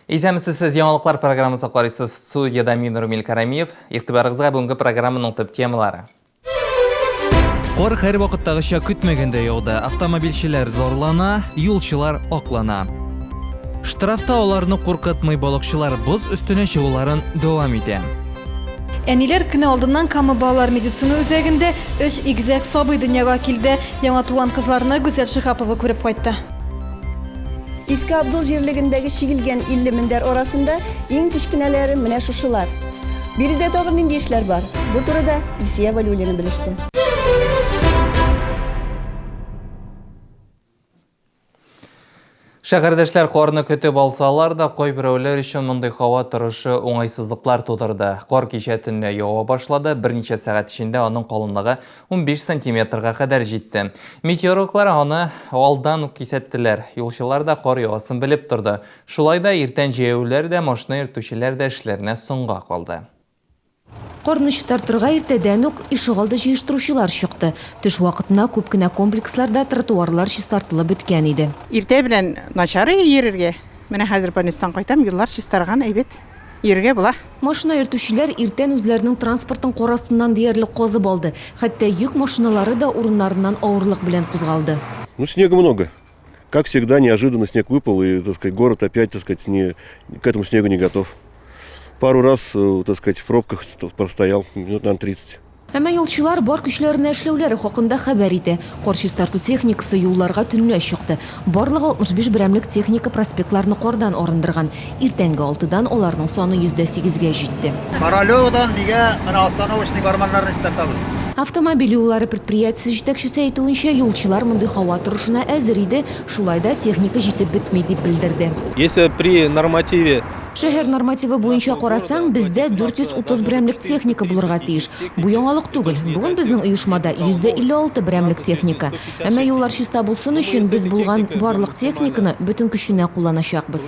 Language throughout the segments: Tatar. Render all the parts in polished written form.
Исәнмесез, сез яңалыклар программасы карыйсыз. Студиядә мин Румил Карамиев. Игътибарыгызга бүгенге программаның төп темалары. Кар һәрвакыттагыча көтмәгәндә яуды. Автомобильчеләр зарлана, юлчылар аклана. Штрафта аларны куркытмый, балыкчылар боз өстенә чыгуларын дәвам итә. Әниләр көне алдыннан Кама балалар медицина үзәгендә өч игезәк сабый дөньяга килде. Яңа туган кызларны Гүзәл Шиһапова күреп кайтты. Иске Абдул җирлегендәге чигелгән 50 мендәр арасында иң кечкенәләре менә шушылар. Биредә тагын нинди эшләр бар? Бу турыда Илсөя Вәлиуллина белеште. Шәһәрдәшләр карны көтеп алсалар да, кайберәүләр өчен мондый һава торышы уңайсызлыклар тудырды. Кар кичә төнлә ява башлады, берничә сәгать эчендә аның калынлыгы 15 сантиметрга кадәр җитте. Метеорологлар аны алдан ук кисәттеләр. Юлчылар да кар явасын белеп торды. Шулай да иртән җәяүлеләр дә, машина йөртүчеләр дә эшләренә соңга калды. Карны чистартырга иртәдән үк ишегалды җыештыручылар чыкты. Төш вакытына күп кенә комплексларда тротуарлар чистартылып беткән иде. Иртә белән начар йөрергә. Менә хәзер больницадан кайтам, юллар чистарган, әйбәт йөрергә була. Машина йөртүчеләр иртән үзләренең транспортын кар астыннан диярлек казып алды. Хәтта йөк машиналары да урыннарыннан авырлык белән кузгалды. Ну, снега много. Как всегда, неожиданно снег выпал, и, так сказать, город опять, так сказать, не, к этому снегу не готов. Пару раз, э, так сказать, в пробках простоял, минут, наверное, 30. Әмма юлчылар бар көчләренә эшләүләре хакында хәбәр итә. Кар чистарту техникасы юлларга төнлә чыкты. Барлыгы 65 берәмлек техника проспектларны кардан арындырган. Иртәнге алтыдан аларның саны 8%гә җитте. Королевадан нигә менә остановочный карманнарны чистартабыз. Автомобиль юллары предприятиесе җитәкчесе әйтүенчә, юлчылар мондый һава торышына әзер иде, шулай да техника җитеп бетми, дип белдерде. Если при нормативе. Шәһәр нормативы буенча карасаң, бездә 430 берәмлек техника булырга тиеш. Бу яңалык түгел. Бүген безнең оешмада 56% берәмлек техника. Әмма юллар чиста булсын өчен без булган барлык техниканы бөтен көченә кулланачакбыз.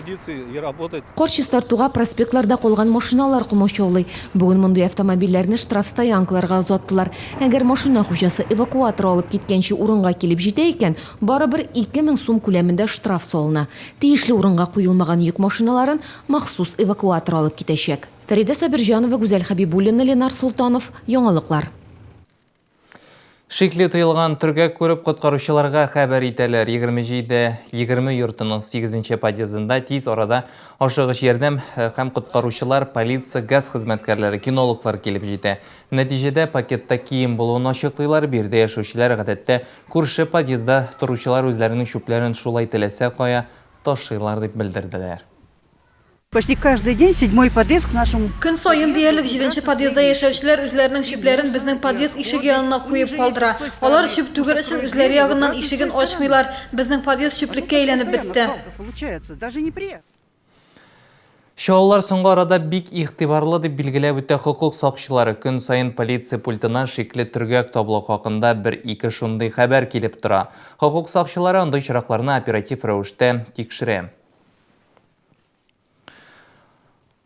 Кар чистартуга проспектларда калган машиналар комачаулый. Бүген мондый автомобильләрне штрафстоянкаларга озаттылар. Әгәр машина хуҗасы эвакуатор алып киткәнче урынга килеп җитә икән, барыбер 2000 сум күләмендә штраф салына. Тиешле урынга куелмаган йөк машиналарын махсус эвакуатор алып китәчәк. Фәридә Сабирҗанова, Гүзәл Хәбибуллина, Ленар Солтанов, Яңалыклар. Шикле тоелган төргәк күреп коткаручыларга хәбәр итәләр. 27 20 йортының 8 нче подъездында тиз арада ашыгыч ярдәм э, һәм коткаручылар, полиция, газ хезмәткәрләре, кинологлар килеп җитә. Нәтиҗәдә пакетта кием булуын ачыклыйлар. Биредә яшәүчеләр гадәттә күрше подъездда торучылар үзләренең чүпләрен шулай теләсә кая ташыйлар дип белдерделәр. Почти каждый день седьмой подъезд к нашему. Көн саен диярлек җиденче подъездда яшәүчеләр үзләренең чүпләрен безнең подъезд ишеге янына куеп калдыра. Алар чүп түгер өчен үзләре ягыннан ишеген ачмыйлар. Безнең подъезд чүплеккә әйләнеп бетте. Чаллылар соңгы арада бик игътибарлы, дип билгеләп үтә хокук сакчылары. Көн саен полиция пультына шикле төргәк табылу хакында бер-ике шундый хәбәр килеп тора. Хокук сакчылары андый очракларны оператив рәвештә тикшерә.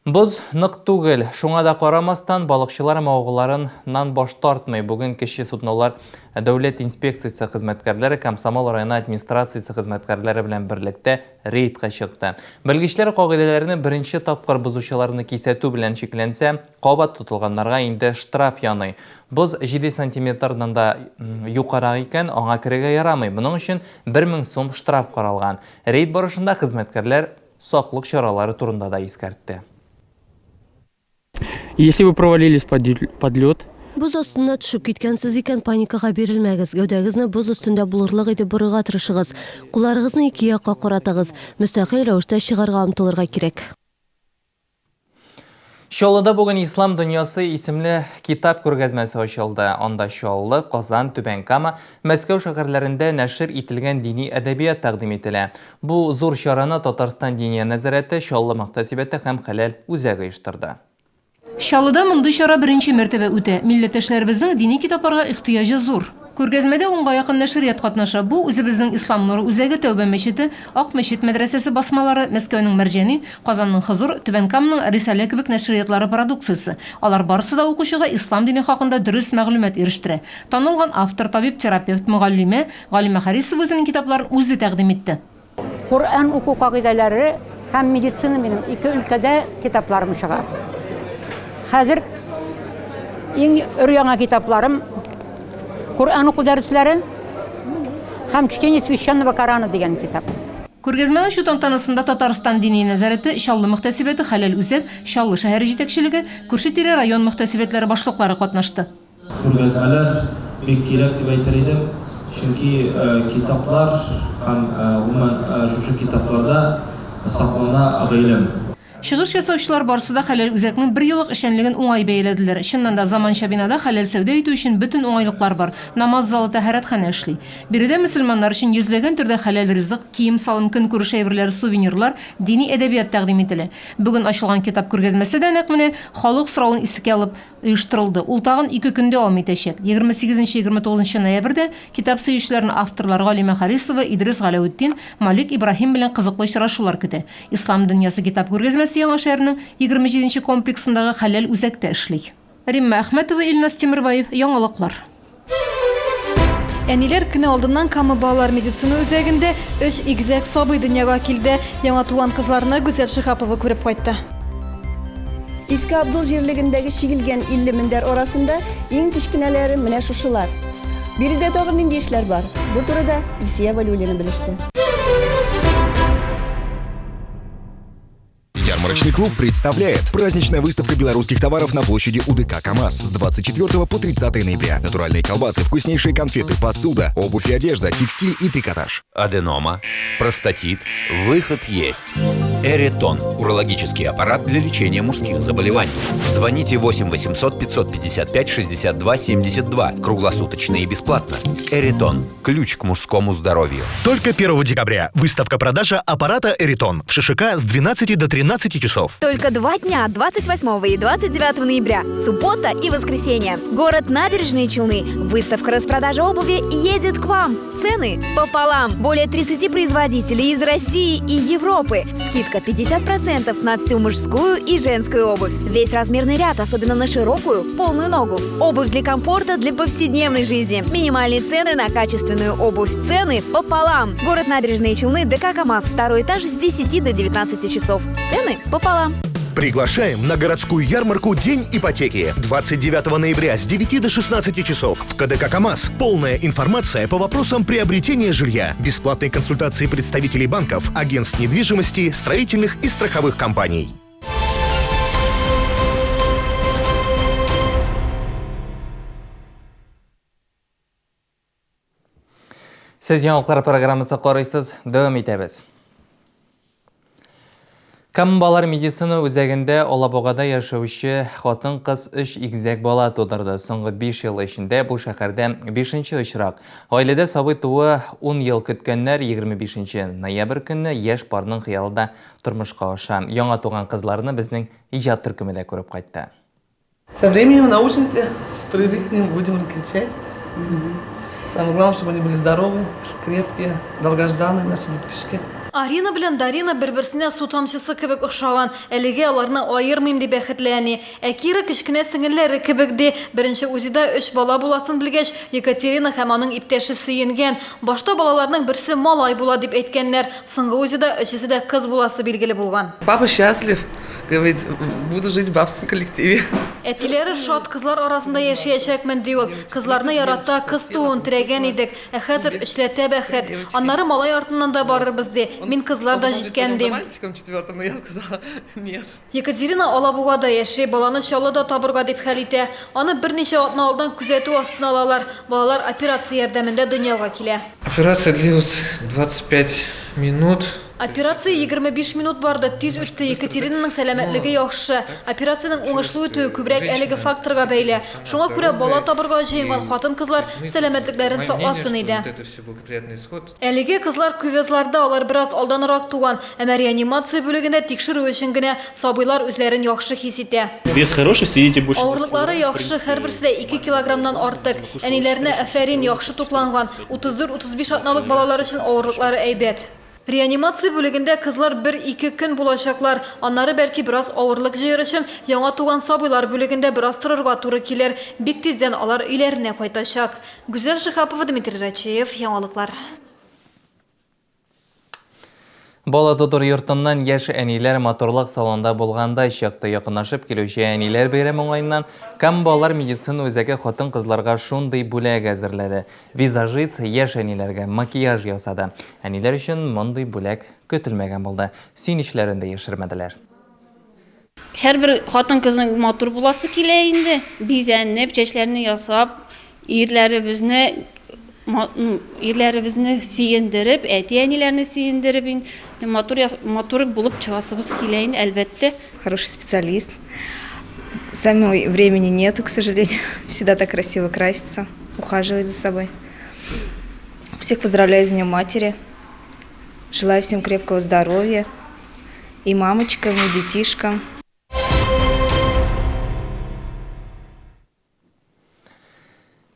Боз нык түгел, шуңа да карамастан, балыкчылар мавыгуларыннан баш тартмый. Бүген кече суднолар дәүләт инспекциясе хезмәткәрләре Комсомол районы администрациясе хезмәткәрләре белән берлектә рейдка чыкты. Белгечләр кагыйдәләрне беренче тапкыр бозучыларны кисәтү белән чикләнсә, кабат тотылганнарга инде штраф яный. Боз 7 сантиметрдан да юкарак икән, аңа керергә ярамый. Моның өчен 1000 сум штраф каралган. Рейд барышында хезмәткәрләр саклык чаралары турында да искәртте. Если вы провалились под лед. Боз астына төшеп киткәнсез икән, паникага бирелмәгез. Гәүдәгезне боз өстендә булырлык итеп борырга тырышыгыз. Кулларыгызны ике якка каратыгыз. Мөстәкыйль рәвештә чыгарга омтылырга кирәк. Чаллыда бүген Ислам дөньясы исемле китап күргәзмәсе ачылды. Анда Чаллы, Казан, Түбән Кама, Мәскәү шәһәрләрендә нәшер ителгән дини әдәбият тәкъдим ителә. Бу зур чараны Татарстан Диния нәзарәте, Чаллы мөхтәсибәте һәм Хәләл үзәге оештырды. Чаллыда мондый чара беренче мәртәбә үтә. Милләттәшләребезнең дини китапларга ихтыяҗы зур. Күргәзмәдә унга якын нәшрият катнаша. Бу, үзебезнең Ислам нуры үзәге, Тәүбә мәчете, Ак мәчет мәдрәсәсе басмалары, Мәскәүнең Мәрҗани, Казанның Хозур, Түбән Каманың Рисалә кебек нәшриятлары продукциясе. Алар барысы да укучыга ислам дине хакында дөрес мәгълүмат ирештерә. Танылган автор, табиб-терапевт, мөгаллимә Галимә Харисова үзенең китапларын үзе тәкъдим итте. Коръән уку кагыйдәләре Һәм медицина минем ике өлкәдә китапларым чыга. Хәзер иң өр-яңа китапларым Коръән уку дәресләре һәм Чтение священного Корана дигән китап. Күргәзмә ачу тантанасында Татарстан Диния нәзарәте, Чаллы мөхтәсибәте, Хәләл үзәк, Чаллы шәһәре җитәкчелеге, күрше-тирә район мөхтәсибәтләре башлыклары катнашты. Күргәзмәләр бик кирәк дип әйтер идем, чөнки китаплар һәм гомумән шушы китапларда саклана гыйлем. Чыгыш ясаучылар барысы да Хәләл үзәкнең бер еллык эшчәнлеген уңай бәяләделәр. Чыннан да, заманча бинада хәләл сәүдә итү өчен бөтен уңайлыклар бар, намаз залы, тәһарәтханә эшли. Биредә мөселманнар өчен йөзләгән төрдә хәләл ризык, кием-салым, көнкүреш әйберләре, сувенирлар, дини әдәбият тәкъдим ителә. Бүген ачылган китап күргәзмәсе дә нәкъ менә халык соравын искә алып, Оештырылды. Ул тагын ике көн дәвам итәчәк. 28-29 ноябрьдә китап сөючеләрне авторлар Галимә Харисова, Идрис Галәветдин, Малик Ибраһим белән кызыклы очрашулар көтә. Ислам дөньясы китап күргәзмәсе Яңа шәһәрнең 27 нче комплексындагы Хәләл үзәктә эшли. Римма Әхмәтова, Илназ Тимербаев, Яңалыклар. Әниләр көне алдыннан Кама балалар медицина үзәгендә өч игезәк сабый дөньяга килде. Яңа туган кызларны Гүзәл Шиһапова күреп кайтты. Иске Абдул җирлегендәге чигелгән 50 мендәр арасында иң кечкенәләре менә шушылар. Биредә тагын нинди эшләр бар? Бу турыда Илсөя Вәлиуллина белеште. Ярмарочный клуб представляет праздничная выставка белорусских товаров на площади УДК КАМАЗ с 24 по 30 ноября. Натуральные колбасы, вкуснейшие конфеты, посуда, обувь и одежда, текстиль и трикотаж. Аденома, простатит, выход есть. Эритон – урологический аппарат для лечения мужских заболеваний. Звоните 8 800 555 62 72 круглосуточно и бесплатно. Эритон – ключ к мужскому здоровью. Только 1 декабря выставка-продажа аппарата «Эритон» в ШШК с 12 до 13 часов. Только два дня, 28 и 29 ноября, суббота и воскресенье. Город Набережные Челны. Выставка распродажа обуви едет к вам. Цены пополам. Более 30 производителей из России и Европы. Скидка 50% на всю мужскую и женскую обувь. Весь размерный ряд, особенно на широкую, полную ногу. Обувь для комфорта, для повседневной жизни. Минимальные цены на качественную обувь. Цены пополам. Город Набережные Челны, ДК КАМАЗ, второй этаж с 10 до 19 часов. Цены пополам. Приглашаем на городскую ярмарку «День ипотеки» 29 ноября с 9 до 16 часов в КДК КАМАЗ. Полная информация по вопросам приобретения жилья, бесплатные консультации представителей банков, агентств недвижимости, строительных и страховых компаний. Сез яңалыклар программасы карыйсыз, дәвам итәбез. Кама балалар медицина үзәгендә Алабугада яшәүче хатын-кыз өч игезәк бала тудырды. Соңгы 5 ел эчендә бу шәһәрдә бишенче очрак. Гаиләдә сабый тууы 10 ел көткәннәр 25 ноябрь көнне яшь парның хыялы да тормышка аша. Яңа туган кызларны безнең иҗат төркеме дә күреп кайтты. Со временем научимся, привыкнем, будем различать. Самое главное, чтобы они были здоровы, крепкие, долгожданные наши детишки. Арина белән Дарина бер-берсенә су тамчысы кебек охшаган. Әлегә аларны аермыйм, ди бәхетле әни. Ә Кира кечкенә сеңелләре кебек, ди. Беренче УЗИда өч бала буласын белгәч, Екатерина һәм аның иптәше сөенгән. Башта балаларның берсе малай була, дип әйткәннәр. Соңгы УЗИда өчесе дә кыз буласы билгеле булган. Папа счастлив, говорит, буду жить в бабском коллективе. Әтиләре шат, кызлар арасында яшәячәкмен, ди ул. Кызларны ярата, кыз тууын теләгән идек. Ә хәзер өчләтә бәхет. Аннары малай артыннан да барырбыз, ди. Мин кызлар да җиткән, дим. Екатерина Алабугада яши, баланы Чаллыда табырга дип хәл итә. Аны берничә атна алдан күзәтү астына алалар. Балалар операция ярдәмендә дөньяга килә. Операция длилась 25 минут. Операция 25 минут барды, тиз үтте, Екатеринаның сәламәтлеге яхшы. Операциянең уңышлы үтүе күбрәк әлеге факторга бәйле. Шуңа күрә бала табырга җыенган хатын-кызлар сәламәтлекләрен сакласын иде. Әлеге кызлар кювезларда, алар бераз алданрак туган. Әмма реанимация бүлегендә тикшерү өчен генә сабыйлар үзләрен яхшы хис итә. Вес хороший, съедите больше. Авырлыклары яхшы, һәрберсе дә 2 килограммнан артык. Әниләренә афәрин, яхшы тукланган. 34-35 атналык балалар өчен авырлыклары әйбәт. Реанимация бүлегендә кызлар бер-ике көн булачаклар. Аннары, бәлки, бераз авырлык җыер өчен, яңа туган сабыйлар бүлегендә бераз торырга туры килер. Бик тиздән алар өйләренә кайтачак. Гүзәл Шиһапова, Дмитрий Рачеев, Яңалыклар. Бала тудыру йортыннан яшь әниләр матурлык салонында булгандай чыкты. Якынлашып килүче әниләр бәйрәме уңаеннан Кама балалар медицина үзәге хатын-кызларга шундый бүләк әзерләде. Визажист яшь әниләргә макияж ясады. Әниләр өчен мондый бүләк көтелмәгән булды. Сөенечләрен дә яшермәделәр. Һәрбер хатын-кызның матур буласы килә инде, бизәнеп, чәчләрне ясап, ирләребезне ирләребезне сөендереп, әти-әниләрне сөендереп инде матур матур булып чыгасыбыз килә инде, әлбәттә. Хороший специалист. Самой времени нету, к сожалению. Всегда так красиво красится, ухаживает за собой. Всех поздравляю с Днем матери. Желаю всем крепкого здоровья. И мамочкам, и детишкам.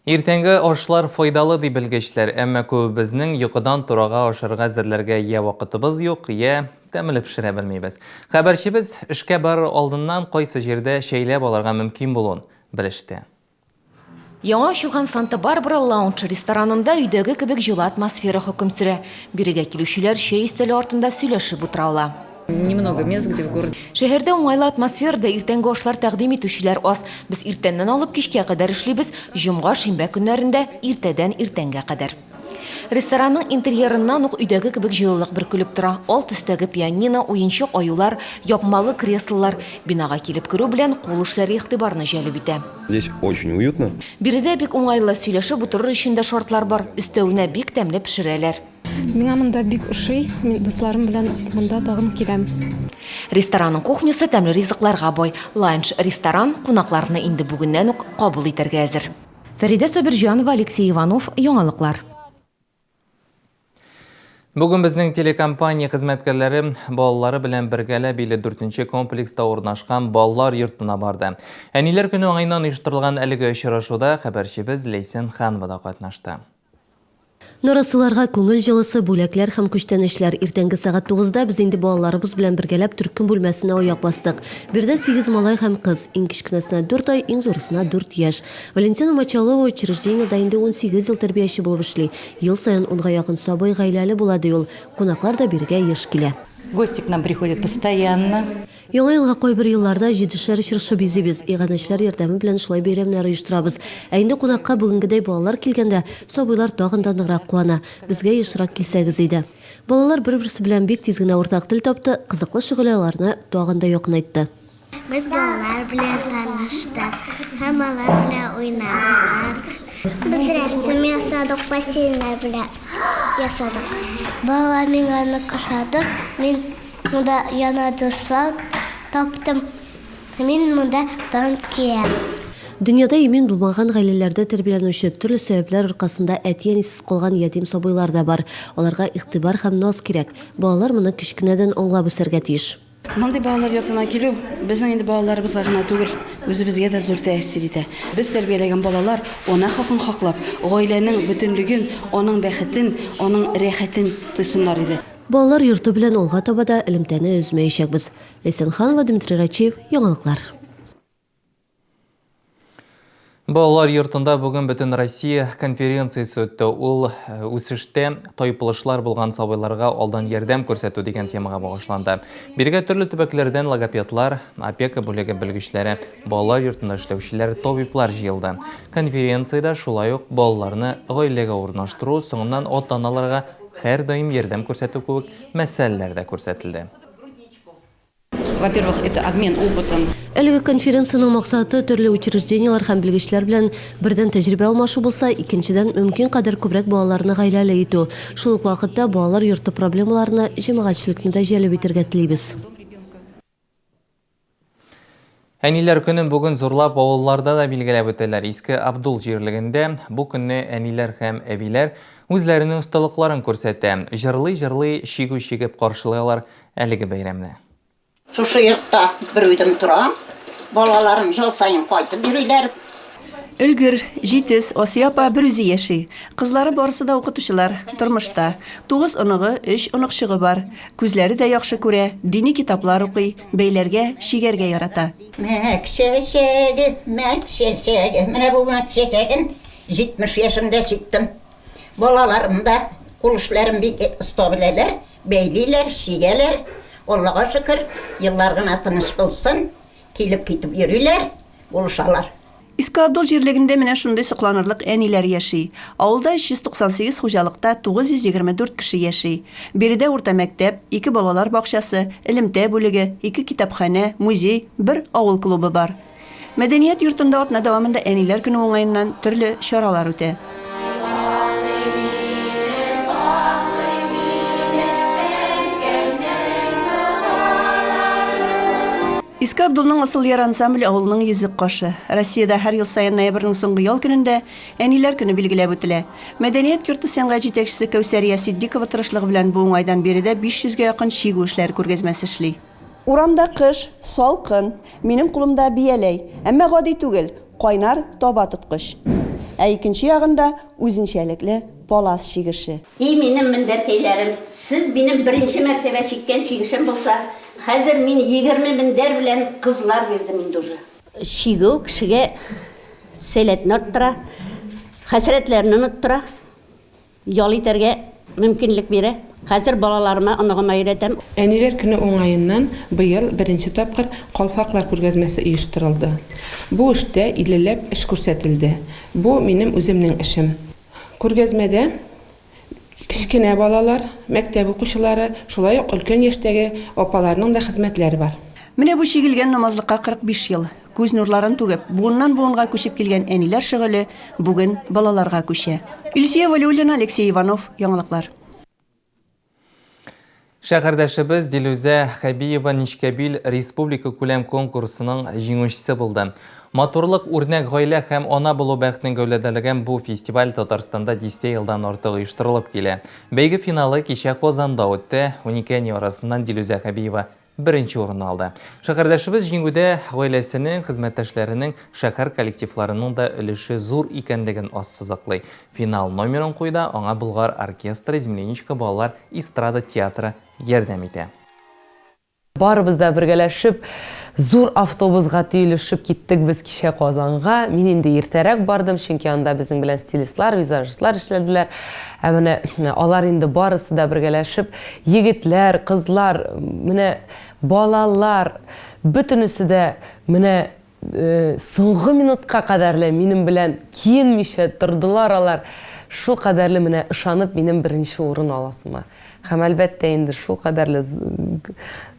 Иртәнге ашлар файдалы ди белгечләр, әмма күбебезнең йокыдан торага ашарга әзерләргә я вакытыбыз юк, я тәмле пешерә белмибез. Хәбәрчебез эшкә барыр алдыннан кайсы җирдә чәйләп алырга мөмкин булуын белеште. Яңа ачылган Санта-Барбара Лаунж ресторанында өйдәге кебек җылы атмосфера хөкем сөрә. Бирегә килүчеләр чәй өстәле артында сөйләшеп утыра ала. Немного мест, где в городе. Шәһәрдә уңайлы атмосферада иртәнге ашлар тәкъдим итүчеләр аз. Без иртәннән алып кичкә кадәр эшлибез, җомга, шимбә көннәрендә иртәдән иртәнгә кадәр. Ресторанның интерьерыннан ук өйдәге кебек җылылык бөркелеп тора. Ал төстәге пианино, уенчык аюлар, япмалы креслолар. Бинага килеп керү белән кул эшләре игътибарны җәлеп итә. Здесь очень уютно. Биредә бик уңайлы, сөйләшеп утырыр өчен дә шартлар бар. Өстәвенә бик тәмле пешерәләр. Миңа монда бик ошый, мин дусларым белән монда тагын киләм. Ресторанның кухнясы тәмле ризыкларга бай. Ланч ресторан кунакларны инде бүгеннән үк кабул итәргә әзер. Фәридә Сабирҗанова, Алексей Иванов, Яңалыклар. Бүген безнең телекомпания хезмәткәрләре балалары белән бергәләп 54 нче комплекста урнашкан балалар йортына барды. Әниләр көне уңаеннан оештырылган әлеге очрашуда хәбәрчебез Ләйсән Ханова да катнашты. Нарасыйларга күңел җылысы, бүләкләр һәм күчтәнәчләр. Иртәнге сәгать тугызда без инде балаларыбыз белән бергәләп төркем бүлмәсенә аяк бастык. Биредә сигез малай һәм кыз. Иң кечкенәсенә дүрт ай, иң зурысына дүрт яшь. Валентина Мочалова учреждениедә инде 18 ел тәрбияче булып эшли. Ел саен унга якын сабый гаиләле була, ди ул. Кунаклар да бирегә еш килә. Гости к нам приходят постоянно. Яңа елга кайбер елларда җидешәр чыршы бизибез, иганәчеләр ярдәме белән шулай бәйрәмнәр оештырабыз. Ә инде кунакка бүгенгедәй балалар килгәндә, сабыйлар тагын да ныграк куана. Безгә ешрак килсәгез иде. Балалар бер-берсе белән бик тиз генә уртак тел тапты, кызыклы шөгыль аларны тагын да якынайтты. Без балалар белән таныштык һәм алар белән уйнадык. Без рәсем ясадык, пластилиннар белән ясадык. Балалар миңа нык ошады. Мин Монда яна дуслар таптым. Мин монда тагын киләм. Дөньяда имин булмаган гаиләләрдә тәрбияләнүче, төрле сәбәпләр аркасында әти-әнисез калган ятим сабыйлар да бар. Аларга игътибар һәм наз кирәк. Балалар моны кечкенәдән аңлап үсәргә тиеш. Мондый балалар йортына килү безнең инде балаларыбызга гына түгел, үзебезгә дә зур тәэсир итә. Без тәрбияләгән балалар ана хакын хаклап, гаиләнең бөтенлеген, аның бәхетен, аның рәхәтен тойсыннар иде. Балалар йорты белән алга таба да элемтәне өзмәячәкбез. Ләйсән Ханова, Дмитрий Рачеев, Яңалыклар. Балалар йортында бүген Бөтенроссия конференциясе үтте. Ул э, үсештә тайпылышлар булган сабыйларга алдан ярдәм күрсәтү дигән темага багышланды. Бирегә төрле төбәкләрдән логопедлар, опека бүлеге белгечләре, балалар йортында эшләүчеләр, табиблар җыелды. Конференциядә шулай ук балаларны гаиләгә урнаштыру, соңыннан ата-аналарга Һәрдаим ярдәм күрсәтү кебек мәсьәләләр дә күрсәтелде. Во-первых, это обмен опытом. Әлеге конференциянең максаты, төрле учреждениеләр һәм белгечләр белән, бердән, тәҗрибә алмашу булса, икенчедән, мөмкин кадәр күбрәк балаларны гаиләле итү. Шул ук вакытта балалар йорты проблемаларына җәмәгатьчелекне дә җәлеп итәргә телибез. Әниләр көнен бүген зурлап авылларда да билгеләп үтәләр. Иске Абдул җирлегендә бу көнне әниләр һәм әбиләр үзләренең осталыкларын күрсәтә. Җырлый-җырлый, чигү чигеп каршылый алар әлеге бәйрәмне. Шушы йортта берүзем торам. Балаларым җыл саен кайтып йөриләр. Өлгер, җитез Асия апа берүзе яши. Кызлары барысы да укытучылар, тормышта. Тугыз оныгы, өч оныкчыгы бар. Күзләре дә яхшы күрә, дини китаплар укый, бәйләргә, чигәргә ярата. Мәк чәчәге, мәк чәчәге. Менә бу мәк чәчәген 70 яшемдә чиктем. Балаларым да кул эшләрен бик оста беләләр. Бәйлиләр, чигәләр. Аллага шөкер, еллар гына тыныч булсын, килеп-китеп йөриләр, булышалар. Иске Абдул җирлегендә менә шундый сокланырлык әниләр яши. Авылда 398 хуҗалыкта 924 кеше яши. Биредә урта мәктәп, ике балалар бакчасы, элемтә бүлеге, ике китапханә, музей, бер авыл клубы бар. Мәдәният йортында атна дәвамында Әниләр көне уңаеннан төрле чаралар үтә. Иске Абдулның Асылъяр ансамбле авылның йөзек кашы. Россиядә һәр ел саен ноябрьнең соңгы ял көнендә Әниләр көне билгеләп үтелә. Мәдәният йорты сәнгать җитәкчесе Кәүсәрия Ситдикова тырышлыгы белән бу уңайдан биредә 500 гә якын чигү эшләре күргәзмәсе эшли. Урамда кыш, салкын. Минем кулымда бияләй. Әмма гади түгел, кайнар таба тоткыч. Ә икенче ягында үзенчәлекле палас чигеше. И минем мендәркәйләрем, сез минем беренче мәртәбә чиккән чигешем булса, хәзер мин 20 мендәр белән кызлар бирдем инде уже. Чигү кешегә сәләтне арттыра, хәсрәтләрне оныттыра. Ял итәргә мөмкинлек бирә. Хәзер балаларыма, оныгыма өйрәтәм. Әниләр көне уңаеннан быел беренче тапкыр калфаклар күргәзмәсе оештырылды. Бу эштә иллеләп эш күрсәтелде. Бу, минем үземнең эшем. Күргәзмәдә кечкенә балалар, мәктәп укучылары, шулай ук өлкән яшьтәге апаларның да хезмәтләре бар. Менә бу чигелгән намазлыкка 45 ел. Күз нурларын түгеп, буыннан-буынга күчеп килгән әниләр шөгыле бүген балаларга күчә. Илсөя Вәлиуллина, Алексей Иванов, Яңалыклар. Шәһәрдәшебез Дилүзә Хәбиева Нечкәбил республика күләм конкурсының җиңүчесе булды. Матурлык, үрнәк гаилә һәм ана булу бәхетен гәүләдәләгән бу фестиваль Татарстанда дистә елдан артык оештырылып килә. Бәйге финалы кичә Казанда үтте. 12 әни арасыннан Дилүзә Хәбиева беренче урынны алды. Шәһәрдәшебез җиңүдә гаиләсенең, хезмәттәшләренең, шәһәр коллективларының да өлеше зур икәнлеген ассызыклый. Финал номерын куюда аңа Болгар оркестры, Земляничка балалар эстрада театры ярдәм итә. Барыбыз да бергәләшеп, зур автобусга төелешеп киттек без кичә Казанга. Мин инде иртәрәк бардым, чөнки анда безнең белән стилистлар, визажистлар эшләделәр. Ә менә алар инде барысы да бергәләшеп, егетләр, кызлар, менә балалар, бөтенесе дә менә соңгы минутка кадәрле минем белән киенмичә тордылар алар. Шул кадәрле менә ышанып минем беренче урын аласыма. Һәм әлбәттә инде шул кадәрле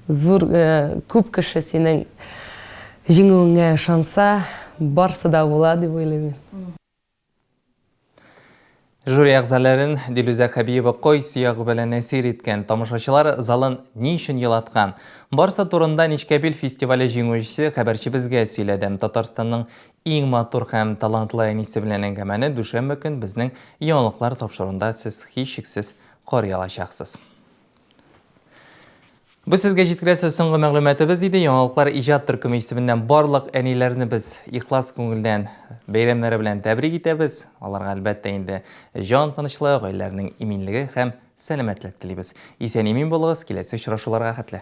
зур күп кеше синең җиңүеңә ышанса, барсы да була дип уйлыйм мин. Жюри әгъзаларын Дилүзә Хәбиева кайсы ягы белән әсир иткән, тамашачылар залын ни өчен елаткан? Барсы турында Нечкәбил фестивале җиңүчесе хәбәрчебезгә сөйләде. Татарстанның иң матур һәм талантлы әнисе белән әңгәмәне дүшәмбе көн безнең Яңалыклар тапшыруында сез һичшиксез карый алачаксыз. Бу сезгә җиткерәсе соңгы мәгълүматыбыз иде. Яңалыклар иҗат төркеме исеменнән барлык әниләрне без ихлас күңелдән бәйрәмнәре белән тәбрик итәбез. Аларга әлбәттә инде җан тынычлыгы, гаиләләренең иминлеге һәм сәламәтлек телибез. Исән-имин булыгыз, киләсе очрашуларга хәтле.